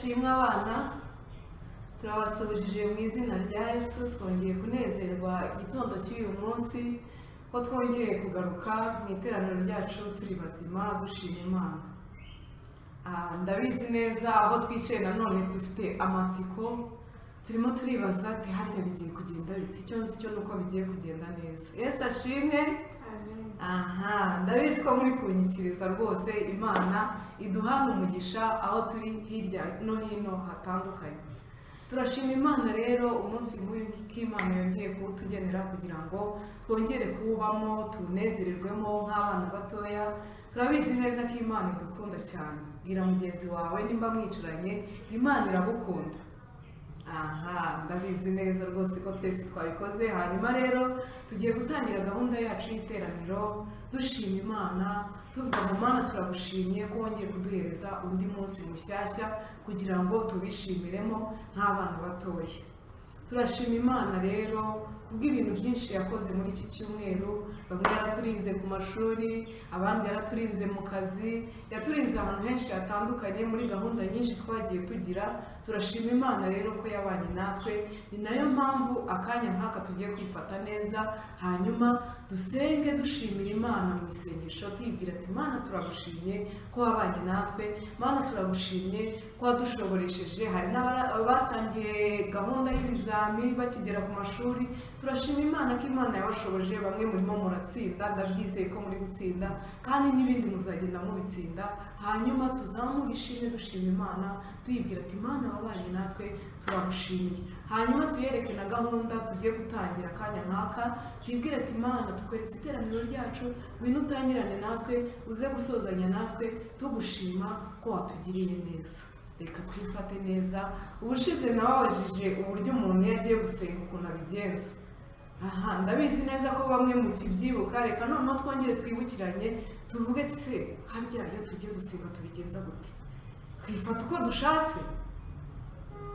Ashimwe abana, turabasuhuje mu izina rya Yesu. Twongeye kunezerwa igitondo cy'uyu munsi ko twongeye kugaruka mu iteraniro ryacu turi bazima, dushima Imana. Ndabizi neza aho twicaye nanone dufite amatsiko, turimo turibaza ati harya bigiye kugenda bite? Icyo nzi cyo nuko bigiye kugenda neza. Yesu ashimwe. Aha, ndabizi ko muri kunyikiriza rwose. Imana iduhana umugisha aho turi hirya no hino hatandukanye. Turashima Imana rero umunsi nk'uyu ko Imana yongeye kuwutugenera kugira ngo twongere kuwubamo, tuwunezererwemo nk'abana batoya. Turabizi neza ko Imana idukunda cyane. Bwira mugenzi wawe nimba mwicaranye, Imana iragukunda. Aha, ndabizi neza rwose ko twese twabikoze. Hanyuma rero tugiye gutangira gahunda yacu y'iteraniro dushima Imana, tuvuga ngo Mana turagushimye ko wongeye kuduhereza undi munsi mushyashya kugira ngo tubishimiremo nk'abana batoya. Turashima Imana rero kubw'ibintu byinshi yakoze muri iki cyumweru. Bamwe yaraturinze ku mashuri, abandi yaraturinze mu kazi, yaturinze ahantu henshi hatandukanye muri gahunda nyinshi twagiye tugira. Turashima Imana rero ko yabanye natwe. Ni nayo mpamvu akanya nk'aka tugiye kwifata neza, hanyuma dusenge dushimira Imana mu isengesho, tuyibwira ati Mana turagushimye ko wabanye natwe, Mana turagushimye ko wadushoboresheje. Hari n'abatangiye gahunda y'ibizami bakigera ku mashuri. Turashima Imana ko Imana yabashoboje, bamwe murimo muratsinda, ndabyizeye ko muri gutsinda kandi n'ibindi muzagenda mubitsinda. Hanyuma tuzamure ishimwe dushima Imana, tuyibwira ati Mana wabanye natwe turagushimiye. Hanyuma tuyereke na gahunda tugiye gutangira akanya nk'aka, tuyibwire ati Mana tukweretse iteraniro ryacu, ngwino utangirane natwe, uze gusozanya natwe, tugushima ko watugiriye neza. Reka twifate neza. Ubushize nababajije uburyo umuntu iyo agiye gusenga ukuntu abigenza. Aha, ndabizi neza ko bamwe mukibyibuka. Reka noneho twongere twibukiranye, tuvuge se harya iyo tugiye gusenga tubigenza gute? Twifata uko dushatse?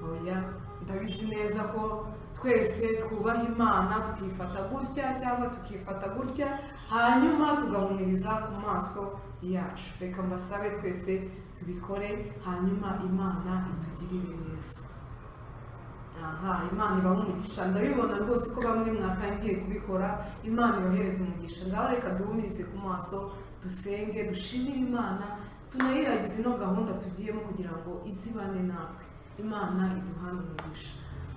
Oya, ndabizi neza ko twese twubaha Imana, tukifata gutya cyangwa tukifata gutya, hanyuma tugahumiriza ku maso yacu. Reka mbasabe twese tubikore, hanyuma Imana itugirire neza. Aha, Imana ibahe umugisha. Ndabibona rwose ko bamwe mwatangiye kubikora. Imana ibahereze umugisha. Ngaho reka duhumirize ku maso, dusenge, dushimire Imana, tunayiragize ino gahunda tugiyemo kugira ngo izibane natwe. Imana iduhane umugisha.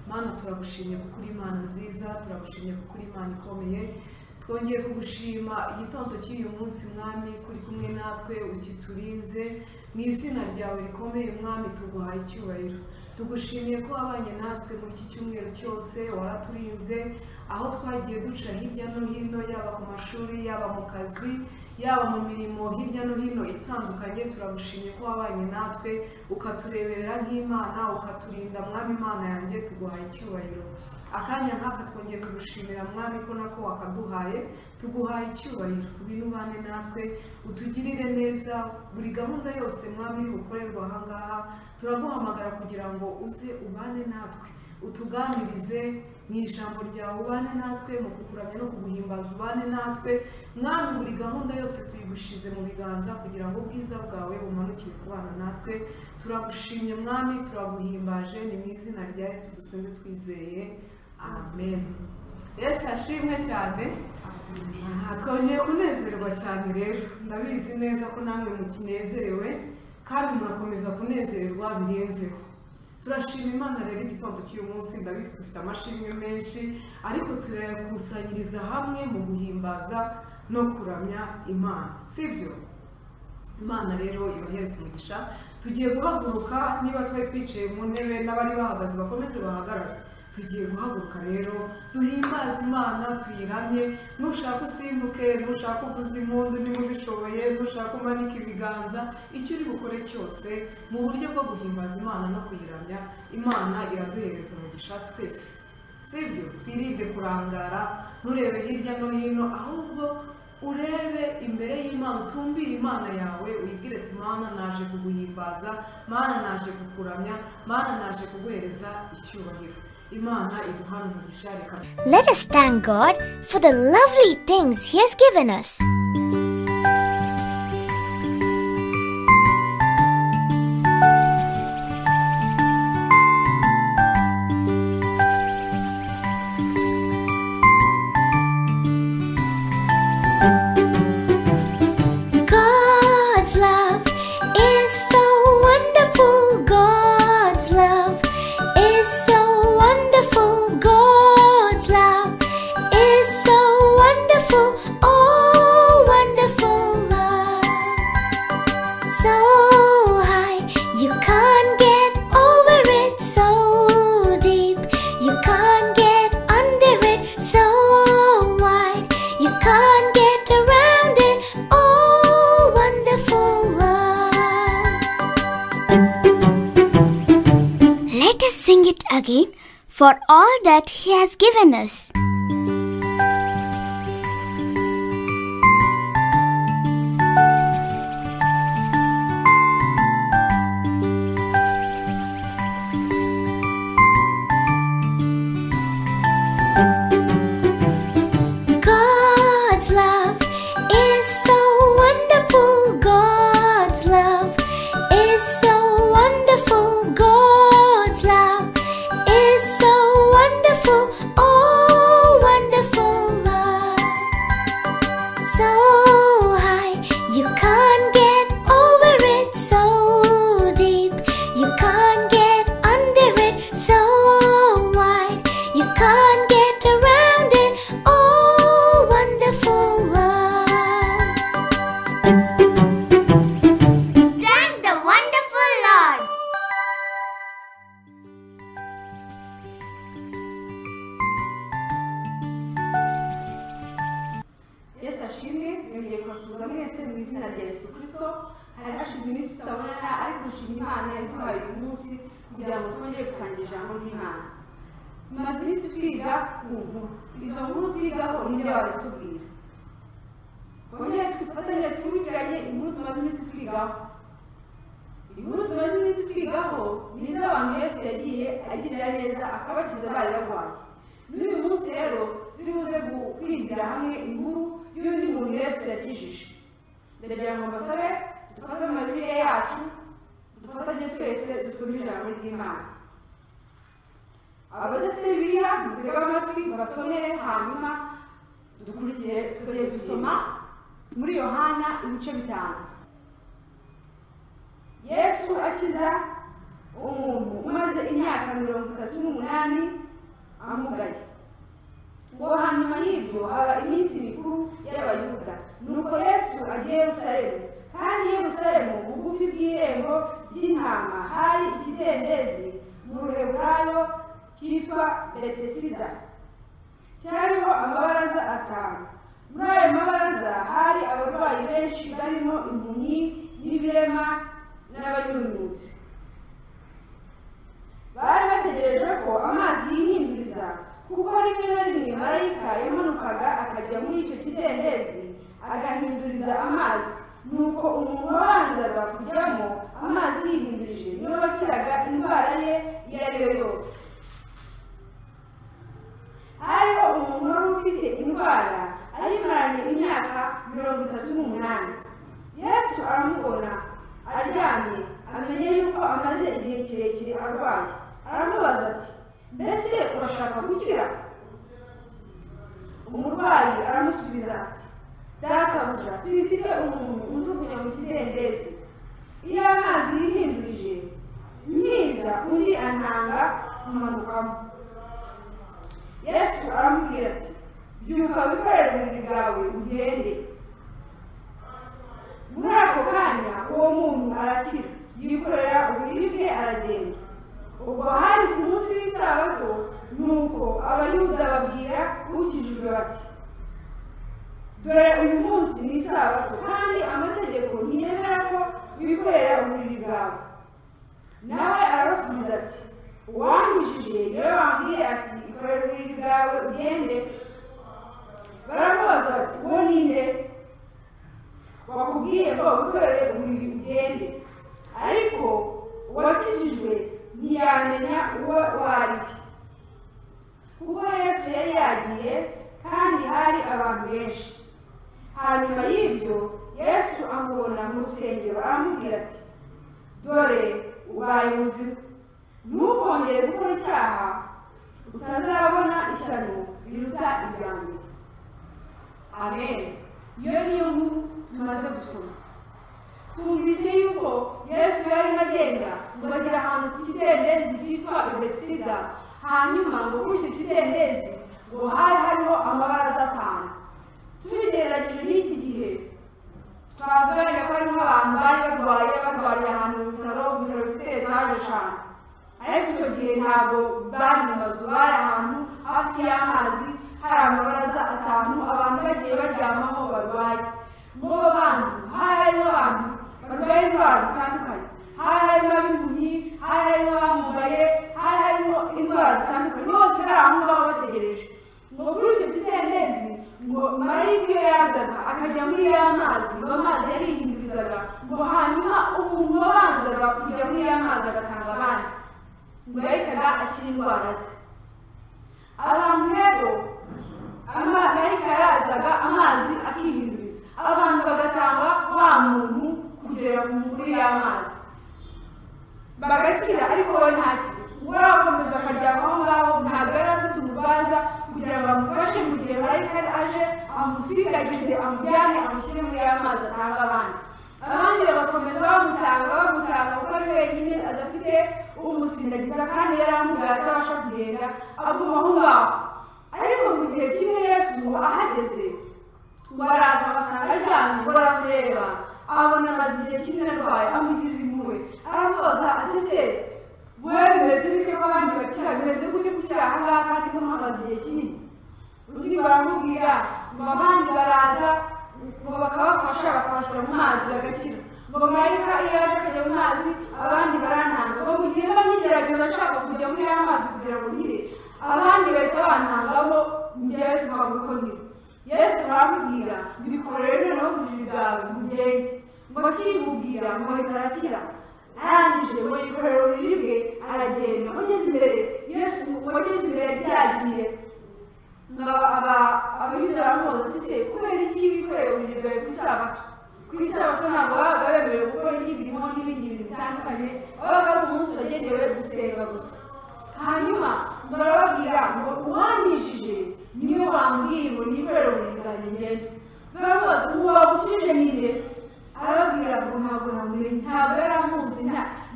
Mana turagushimye kuko uri Imana nziza, turagushimye kuko uri Imana ikomeye. Twongeye kugushima igitondo cy'uyu munsi Mwami, kuri kumwe natwe ukiturinze. Mu izina ryawe rikomeye Mwami tuguhaye icyubahiro. Tugushimiye ko wabanye natwe muri iki cyumweru cyose, waraturinze aho twagiye duca hirya no hino, yaba ku mashuri, yaba mu kazi, yaba mu mirimo hirya no hino itandukanye. Turagushimye ko wabanye natwe, ukatureberera nk'Imana, ukaturinda Mwami Imana yanjye, tuguhaye icyubahiro. Akanya nk'aka twongeye kugushimira Mwami ko nako wakaduhaye, tuguhaye icyubahiro. Ngwino ubane natwe, utugirire neza buri gahunda yose Mwami iri bukorerwa aha ngaha. Turaguhamagara kugira ngo uze ubane natwe, utuganirize mu ijambo ryawe, ubane natwe mu kukuramya no kuguhimbaza, ubane natwe Mwami. Buri gahunda yose tuyigushize mu biganza kugira ngo ubwiza bwawe bumanukire kubana natwe. Turagushimye Mwami, turaguhimbaje, ni mu izina rya Yesu dusenze twizeye, amen. Yesu ashimwe cyane. Aha, twongeye kunezerwa cyane rero. Ndabizi neza ko namwe mukinezerewe kandi murakomeza kunezererwa birenzeho. Turashima Imana rero igitondo cy'uyu munsi. Ndabizi dufite amashimwe menshi, ariko turayakusanyiriza hamwe mu guhimbaza no kuramya Imana, sibyo? Imana rero ibahereze umugisha. Tugiye guhaguruka, niba twari twicaye mu ntebe n'abari bahagaze bakomeze bahagarare. Tugiye guhaguruka rero duhimbaze Imana, tuyiramye. Nushaka usimbuke, nushaka uvuze impundu niba ubishoboye, nushaka umanike ibiganza, icyo uri bukore cyose mu buryo bwo guhimbaza Imana no kuyiramya, Imana iraduhereza umugisha twese, sibyo? Twirinde kurangara, nturebe hirya no hino, ahubwo urebe imbere y'Imana, utumbire Imana yawe, uyibwire ati Mana naje kuguhimbaza, Mana naje kukuramya, Mana naje kuguhereza icyubahiro. Imana iduhane umugisha. Reka Let us thank God for the lovely things He has given us. again for all that He has given us. God's love is so wonderful. God's love is so wonderful. God's love is so wonderful. Oh, wonderful love. So high, you can't get over it. So deep, you can't get under it. So wide, you can't get around it. Oh, wonderful love. Thank the wonderful Lord. Yesu ashimwe. Yongeye kubasuhuza mwese mu izina rya Yesu Kirisito. Hari hashize iminsi tutabonana, ariko nshima Imana yaduhaye uyu munsi kugira ngo twongere gusangira ijambo ry'Imana. Tumaze iminsi twiga ku nkuru. Izo nkuru twigaho nibyo barazitubwira. Twongere twifatanye, twibukiranye inkuru tumaze iminsi twigaho. Inkuru tumaze iminsi twigaho ni iz'abantu Yesu yagiye agirira neza, akabakiza bari barwaye. N'uyu munsi rero turi buze kwigira hamwe inkuru y'undi muntu Yesu yakijije. Ndagira ngo mbasabe dufate amabibiliya yacu, dufatanye twese dusome ijambo ry'Imana. Abadafite Bibiliya mutege amatwi basomere, hanyuma dukurikire. Tugiye gusoma muri Yohana ibice 5. Yesu akiza umuntu umaze imyaka 38 amugaye. Ngo hanyuma y'ibyo haba iminsi mikuru y'Abayuda. Nuko Yesu agiye Yerusalemu, kandi i Yerusalemu bugufi bw'irembo ry'intama hari ikidendezi mu Ruheburayo cyitwa Betesida, cyariho amabaraza 5. Muri ayo mabaraza hari abarwayi benshi, barimo impumyi n'ibirema n'abanyunyuzi. Bari bategereje ko amazi yihinduriza, kuko rimwe na rimwe marayika yamanukaga akajya muri icyo kidendezi agahinduriza amazi. Nuko umuntu wabanzaga kujyamo amazi yihindurije niwe wakiraga indwara ye iyo ari yo yose. Hariho umuntu wari ufite indwara ayimaranye imyaka 38. Yesu aramubona aryamye, amenya yuko amaze igihe kirekire arwaye. Aramubaza ati: "Mbese urashaka gukira?" Umurwayi aramusubiza ati: "Databuja, simfite umuntu unjugunya mu kidendezi. Iyo amazi yihindurije, nkiza undi antanga kumanukamo." Yesu aramubwira ati: "Byuka, wikorere uburiri bwawe ugende." Muri ako kanya uwo muntu arakira, yikorera uburiri bwe aragenda. Ubwo hari ku munsi w'isabato. Nuko Abayuda babwira ukijijwe bati: "Dore uyu munsi ni isabato, kandi amategeko ntiyemera ko wikorera uburiri bwawe." Nawe arabasubiza ati: "Uwankijije niwe wambwiye ati: 'Ikorere uburiri bwawe ugende.'" Baramubaza bati: "Uwo ni nde wakubwiye ngo wikorere uburiri ugende?" Ariko uwakijijwe ntiyamenya uwo ari we, kuko Yesu yari yagiye kandi hari abantu benshi. Hanyuma y'ibyo Yesu amubona mu rusengero, aramubwira ati: "Dore ubaye muzima, ntukongere gukora icyaha, utazabona ishyano riruta irya mbere." Amen. Iyo niyo nkuru tumaze gusoma. Twumvise yuko Yesu yarimo agenda ngo agera ahantu ku kidendezi cyitwa Betesida. Hanyuma ngo kuri icyo kidendezi ngo hari hariho amabaraza 5. Tubigereranyije n'iki gihe, twavuga wenda ko hariho abantu bari barwaye, barwariye ahantu mu bitaro, mu bitaro bifite etaje 5. Ariko icyo gihe ntabwo bari mu mazu, bari ahantu hafi y'amazi, hari amabaraza 5, abantu bagiye baryamaho barwaye. Muri abo bantu hari harimo abantu barwaye indwara zitandukanye, hari harimo ab'impumyi, hari harimo abamugaye, hari harimo indwara zitandukanye, bose bari aho ngaho bategereje. Ngo kuri icyo kidendezi, ngo marayika iyo yazaga akajya muri ya mazi, ngo amazi yarihindurizaga, ngo hanyuma umuntu wabanzaga kujya muri ya mazi agatanga abandi, ngo yahitaga akira indwara ze. Abantu rero, marayika yarazaga, amazi akihinduriza, abantu bagatanga wa muntu kugera muri ya mazi bagakira, ariko we ntakire. Ngo arakomeza akaryama aho ngaho, ntabwo yari afite umurwaza kugira ngo amufashe mu gihe marayika aje amusindagize, amujyane, amushyire muri ya mazi atanga abandi. Abandi bagakomeza bamutanga, bamutanga, kuko ari wenyine adafite umusindagiza, kandi yari amugaye atabasha kugenda, aguma aho ngaho. Ariko mu gihe kimwe Yesu ahageze, ngo araza abasanga aryamye, ngo aramureba, abona amaze igihe kinini arwaye, amugirira impuhwe, aramubaza ati: "Se wowe bimeze bite ko abandi bakira? Bimeze gute gukira aha ngaha kandi ko muhamaze igihe kinini?" Undi baramubwira ngo abandi baraza, ngo bakabafasha, bakabashyira mu mazi bagakira, ngo marayika iyo yaje akajya mu mazi, abandi barantanga, ngo mu gihe mba nkigerageza nshaka kujya muri ya mazi kugira ngo nkire, abandi bahita bantangamo, njyewe nkabura uko nkira. Yesu aramubwira ngo: "Bikorere noneho uburiri bwawe mugende." Ngo akimubwira, ngo ahita arakira. Arangije ngo yikorera uburiri bwe aragenda. Ngo ageze imbere Yesu, ngo ageze imbere yagiye, ngo Abayuda baramubaza ati: "Se kubera iki wikoreye uburiri bwawe ku Isabato?" Ku Isabato ntabwo babaga bemerewe gukora indi mirimo n'ibindi bintu bitandukanye, wabaga ari umunsi wagenewe gusenga gusa. Hanyuma ngo barababwira ngo: "Uwankijije niwe wambwiye ngo nikorere uburiri bwanjye ngende." Baramubaza ngo: "Uwo wagukijije ni nde?" Arababwira ngo ntabwo namumenye. Ntabwo yari amuzi,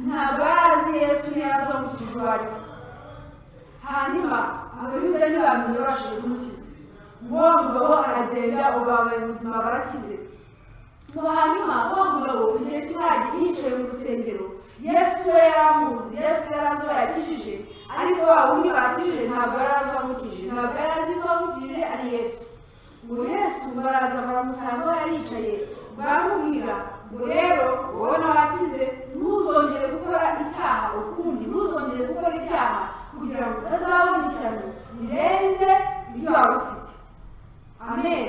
ntabwo yari azi Yesu, ntiyari azi uwamukijije uwo ari we. Hanyuma Abayuda ntibamenye babashije kumukiza. Ngo wa mugabo aragenda, ubu babaye ubuzima, barakize. Ngo hanyuma wa mugabo igihe kimwe yagiye yicaye mu rusengero. Yesu we yari amuzi, Yesu yari azi uwo yakijije, ariko wa wundi bakijije ntabwo yari azi uwamukijije, ntabwo yari azi ko uwamukijije ari Yesu. Ngo Yesu baraza baramusanga aho yari yicaye, baramubwira ngo: "Rero wowe wakize, ntuzongere gukora icyaha ukundi, ntuzongere gukora ibyaha kugira ngo utazabona ishyano rirenze iryo waba ufite." Amen.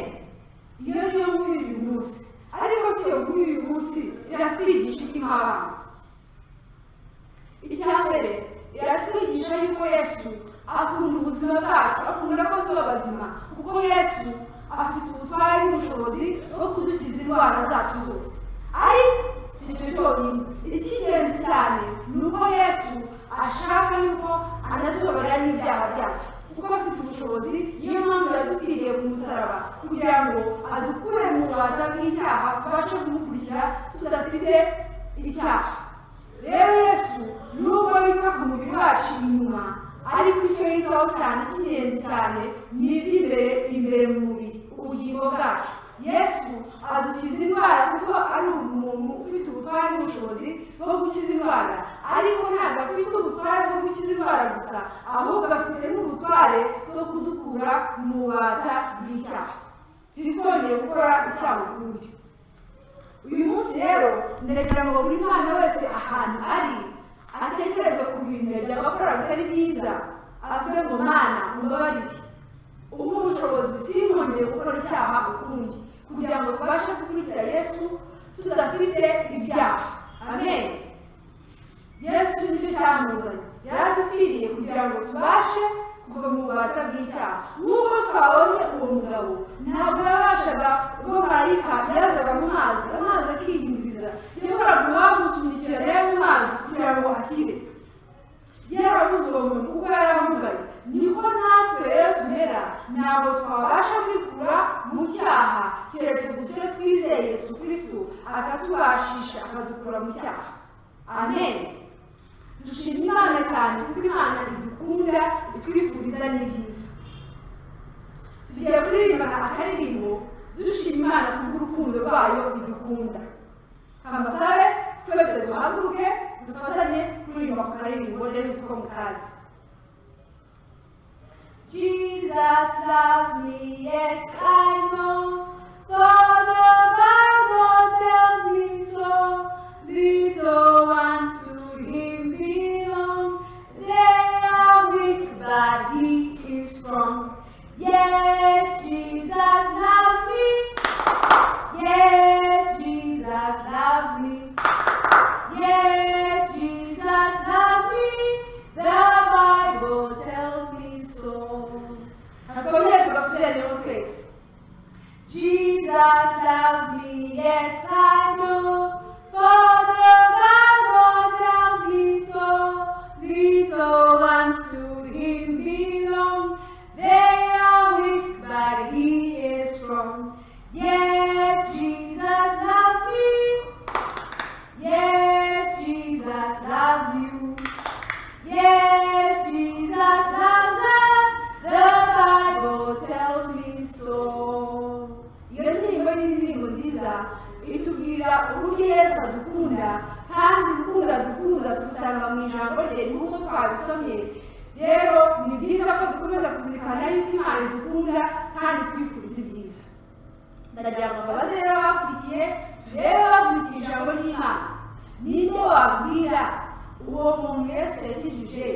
Iyo niyo nkuru uyu munsi. Ariko si iyo nkuru uyu munsi iratwigisha iki nk'abana? Icya mbere, iratwigisha yuko Yesu akunda ubuzima bwacu, akunda ko tuba bazima, kuko Yesu afite ubutware n'ubushobozi bwo kudukiza indwara zacu zose. Ariko si icyo cyonyine, icy'ingenzi cyane ni uko Yesu ashaka yuko anatubabarira n'ibyaha byacu, kuko afite ubushobozi. Niyo mpamvu yadupfiriye ku musaraba, kugira ngo adukure mu bubata bw'icyaha, tubashe kumukurikira tudafite icyaha. Rero Yesu nubwo yita ku mubiri wacu inyuma, ariko icyo yitaho cyane cy'ingenzi cyane ni iby'imbere, imbere mu mubiri, ubugingo bwacu. Yesu adukiza indwara kuko ari umuntu ufite ubutware n'ubushobozi bwo gukiza indwara, ariko ntabwo afite ubutware bwo gukiza indwara gusa, ahubwo afite n'ubutware bwo kudukura mu bubata bw'icyaha, ntitwongere gukora icyaha ukundi. Uyu munsi rero ndagira ngo buri mwana wese ahantu ari atekereze ku bintu yajyaga akora bitari byiza, avuge ngo: "Mana, umbabarire, umpe ubushobozi sinkongere gukora icyaha ukundi," kugira ngo tubashe gukurikira Yesu tudafite ibyaha. Amen. Yesu nicyo cyamuzanye, yaradupfiriye kugira ngo tubashe kuva mu bubata bw'icyaha. Nk'uko twabonye uwo mugabo, ntabwo yabashaga ubwo marayika yazaga mu mazi, amazi akihinduriza, yahoraga uwamusunikira nawe mu mazi kugira ngo akire. Yarabuze uwo muntu kuko yaramugaye. Niko natwe rero tumera, ntabwo twabasha kwikura mu cyaha keretse gusa iyo twizeye Yesu Kristo, akatubashisha, akadukura mu cyaha. Amen. Dushima Imana cyane kuko Imana idukunda, itwifuriza n'ibyiza. Tugiye kuririmbana akaririmbo dushima Imana kubw'urukundo rwayo idukunda. Kambasabe twese duhaguruke, dufatanye kuririmba ku karirimbo, ndabizi ko mukazi. Jesus loves me, yes I know, for the Bible tells me so. Little ones to him belong, they are Yes, I know, for the Bible tells me so. Little ones to him belong. They are weak, but he is strong. Yes, Jesus loves me. Yes, Jesus loves you. Yes, Jesus loves us. The Bible tells me so. Iyo ndirimbo ni indirimbo nziza itubwira uburyo Yesu adukunda, kandi urukundo adukunda dusanga mu ijambo rye, nk'uko twabisomye. Rero ni byiza ko dukomeza kuzirikana yuko Imana idukunda kandi twifuriza ibyiza. Ndagira ngo mbabaze rero abakurikiye, turebe bakurikiye ijambo ry'Imana, ninde wabwira uwo muntu Yesu yakijije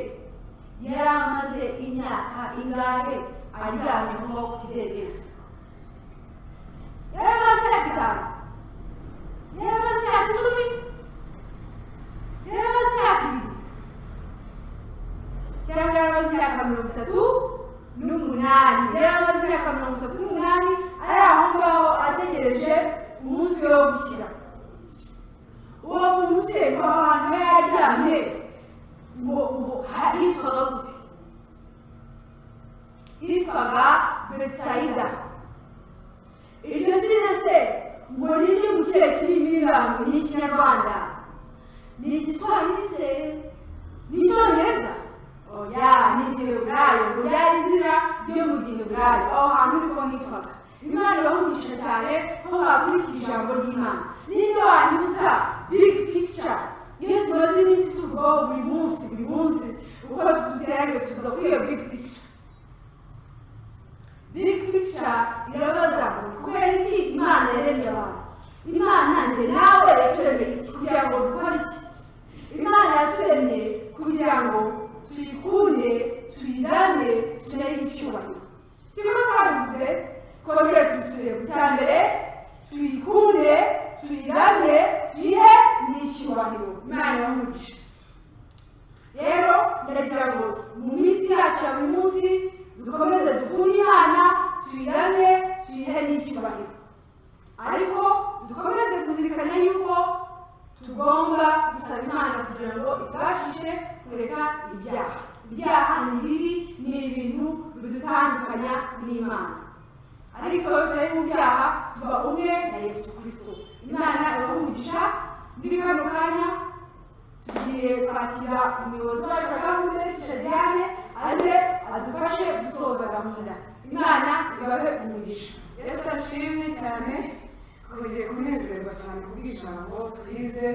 yari amaze imyaka ingahe aryamye aho ngaho ku kidendezi? Yari amaze imyaka 5, yari amaze imyaka 10, yari amaze imyaka 2, cyangwa yari amaze imyaka 38. Yari amaze imyaka 38 ari aho ngaho ategereje umunsi wo gukira. Uwo muntu se ngo aho hantu yari aryamye ngo hitwaga gute? Hitwaga Betsayida. Iryo zina se ngo riri mu kihe kirimi n'ibango? Ni Ikinyarwanda, ni Igiswahili se, ni Icyongereza? Oya, ni Igiheburayo. Ngo ryari izina ryo mu Giheburayo, aho hantu niko hitwaga. Imana ibaha cyane ko mwakurikira ijambo ry'Imana. Ninde wanyibutsa big picture iyo tumaze iminsi tuvugaho buri munsi, buri munsi uko duteraniye tuvuga kuri iyo big picture? Big picture irabaza ngo kubera iki Imana yaremye abantu? Imana njye nawe yaturemeye iki? Kugira ngo dukore iki? Imana yaturemye kugira ngo tuyikunde, tuyiramye, tunayihe icyubahiro. Siko twabivuze? Twongere tubisubire ku cya mbere: tuyikunde, tuyiramye, tuyihe n'icyubahiro. Imana ibahe. Rero ndagira ngo mu minsi yacu ya buri munsi dukomeze dukunde Imana, tuyiramye, tuyihe n'icyubahiro, ariko dukomeze kuzirikana yuko tugomba gusaba Imana kugira ngo itubashishe kureka ibyaha. Ibyaha ni bibi, ni ibintu bidutandukanya n'Imana, ariko iyo tutari mu byaha tuba umwe na Yesu Kirisito. Imana ibahe umugisha. Muri kano kanya tugiye kwakira umuyobozi wacu wa gahunda, Diane, aze adufashe gusoza gahunda. Imana ibahe umugisha. Yesu ashimwe cyane. Twongeye kunezerwa cyane kubw'ijambo twize.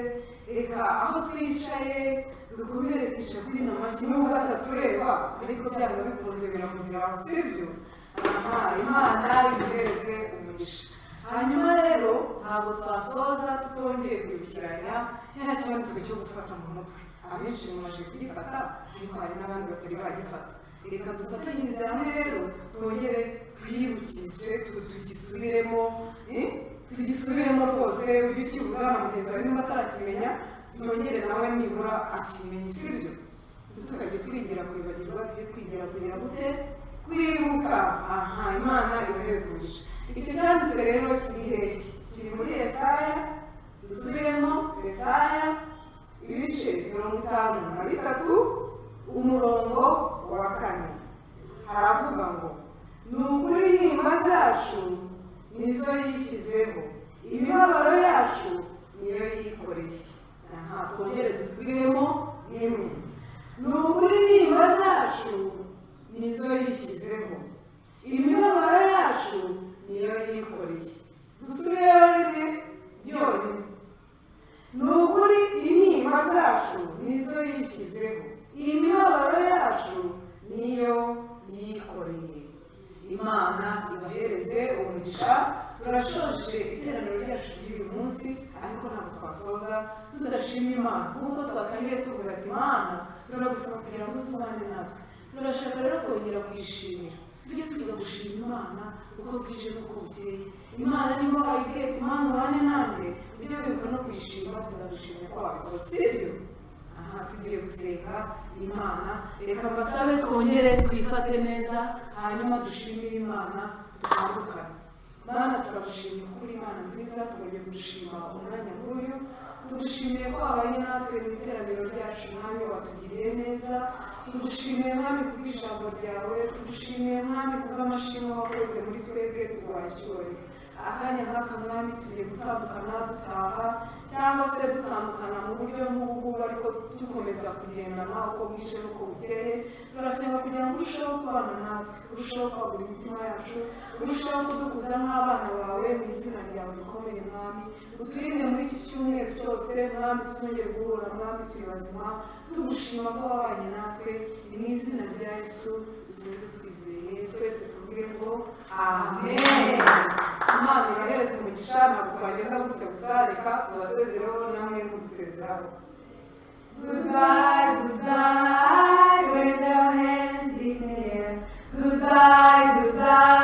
Reka aho twicaye dukomerekeje kuri ino mashyi, nubwo atatureba, ariko byanga bikunze biramugeraho, sibyo? Aha, Imana imuhereze umugisha. Hanyuma rero ntabwo twasoza tutongeye kwibukiranya cya cyanditswe cyo gufata mu mutwe. Abenshi mumaze kugifata, ariko hari n'abandi batari bagifata. Reka dufatanyirize hamwe rero twongere twibukize, tugisubiremo, tugisubiremo rwose. Ujye ukivuga na mugenzi wawe niba atarakimenya, yongere nawe nibura akimenye, sibyo? Tukajya twigira kwibagirwa, tujye twigira kugira gute? Kwibuka. Aha, Imana ibahereza umugisha. Icyo cyanditswe rero kiri hehe? Kiri muri Yesaya. Dusubiremo Yesaya ibice 53, umurongo wa 4. Haravuga ngo: "Ni ukuri intimba zacu nizo yishyizeho, imibabaro yacu niyo yikoreye." Aha, twongere dusubiremo rimwe: "Ni ukuri intimba zacu nizo yishyizeho, imibabaro yacu niyo yikoreye." Dusubireho rimwe byonyine: "Ni ukuri intimba zacu nizo yishyizeho, imibabaro yacu niyo yikoreye." Imana ibahereze umugisha. Turashoje iteraniro ryacu ry'uyu munsi, ariko ntabwo twasoza tudashima Imana, nk'uko twatangiye tuvuga ati: "Imana, turagusaba kugira ngo uzubane natwe." Turashaka rero kongera kuyishimira. Tujye twiga gushima Imana uko bwije n'uko bukeye. Imana niba wayibwiye ati: "Imana, ubane nanjye," ujye wibuka no kuyishima, tunagushimira ko wabikoze, sibyo? Aha, tugiye gusenga Imana. Reka mbasabe twongere twifate neza, hanyuma dushimire Imana, dutandukane. Mana, turagushimiye kuko uri Imana nziza. Twongeye kugushima umwanya nk'uyu. Tugushimiye ko wabanye natwe mu iteraniro ryacu. Mwami, watugiriye neza. Tugushimiye, Mwami, kubw'ijambo ryawe. Tugushimiye, Mwami, kubw'amashimwe wakoze muri twebwe. Tuguhaye icyubahiro. Akanya nk'aka, Mwami, tugiye gutandukana dutaha, cyangwa se dutandukana mu buryo nk'ubu ngubu, ariko dukomeza kugendana uko bwije n'uko bukeye. Turasenga kugira ngo urusheho kubana natwe, urusheho kwagura imitima yacu, urusheho kudukuza nk'abana bawe mu izina ryawe rikomeye. Mwami, uturinde muri iki cyumweru cyose. Mwami, tuzongere guhura, Mwami, turi bazima, tugushima ko wabanye natwe. Ni mu izina rya Yesu dusenze twizeye. Twese tuvuge ngo amen. Imana ibahereze umugisha. Ntabwo twagenda gutya gusa, reka tubasezereho namwe mudusezeraho. Goodbye, goodbye, with your hands in the air. Goodbye, goodbye.